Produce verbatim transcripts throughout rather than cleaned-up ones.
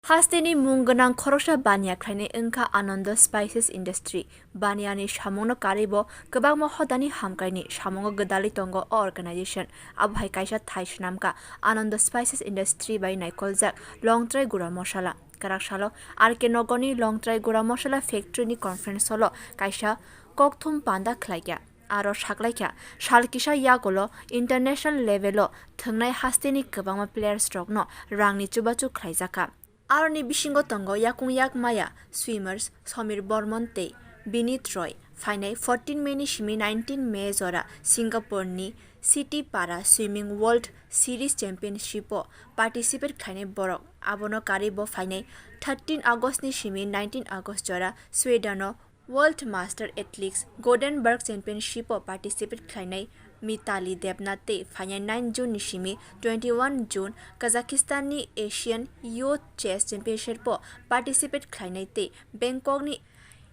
Hasteni mung gwnang khoroksa baniya khlainai wngkha Ananda Spices Industry. Baniyani samungno karwi bo kwbangma hodani hamkraini samungo gwdalwi tongo o organization. Abo hai kaisa thai swnamkha Ananda Spices Industry bai naikoljak Longtrai Gura Mosala. Kwrak salo R K Nogorni Longtrai Gura Mosala Factory ni conference hall o kaisa kokthum panda khlaikha. Aro saklaikha, sal kisa yagulo international level o thwngnai hasteni kwbangma players rokno rangni chubachu khlaijakha. Aroni bisingo tongo yakung yak maya swimmers Samir Bormon tei Binit Roy. Phainai fourteen May ni simi nineteen May jora Singapore ni City Para Swimming World Series Championship o participate khlainai borok. Abono karwi bo phainai thirteen August ni simi nineteen August jora Sweden o World Master Athletics Gothenburg Championship o participate khlainai Mitali Debnath tei phainai nine June ni simi twenty-one June Kazakhstan ni Asian Youth Chess Championship o participate khlainai tei Bangkok ni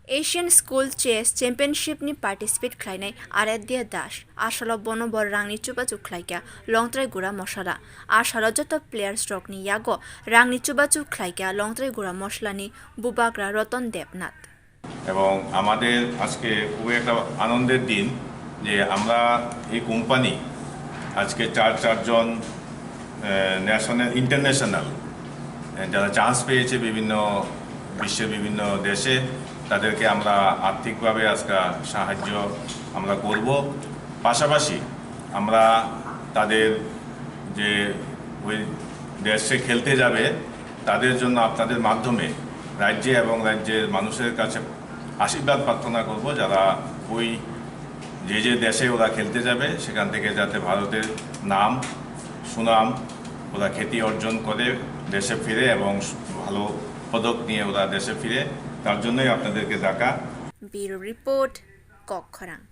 Asian School Chess Championship ni participate khlainai Aradhya Das. Asalo bono bo rangni chubachu khlaikha Longtrai Gura Mosala. Asalo joto players rokni yago rangni chubachu khlaikha Longtrai Gura Mosala ni bubagra Ratan Debnath. এবং আমাদের আজকে খুবই একটা আনন্দের দিন যে আমরা এই কোম্পানি আজকে চার চারজন ন্যাশনাল ইন্টারন্যাশনাল যারা চান্স পেয়েছে বিভিন্ন বিশ্বের বিভিন্ন দেশে, তাদেরকে আমরা আর্থিকভাবে আজকে সাহায্য আমরা করব। পাশাপাশি আমরা তাদের যে ওই দেশে খেলতে যাবে, তাদের জন্য আপনাদের মাধ্যমে রাজ্যে এবং রাজ্যের মানুষের কাছে আশীর্বাদ প্রার্থনা করব, যারা ওই যে যে দেশে ওরা খেলতে যাবে, সেখান থেকে যাতে ভারতের নাম, সুনাম, ওরা খ্যাতি অর্জন করে দেশে ফিরে এবং ভালো পদক নিয়ে ওরা দেশে ফিরে, তার জন্যই আপনাদেরকে ডাকা। Bureau Report, Kokkhorang.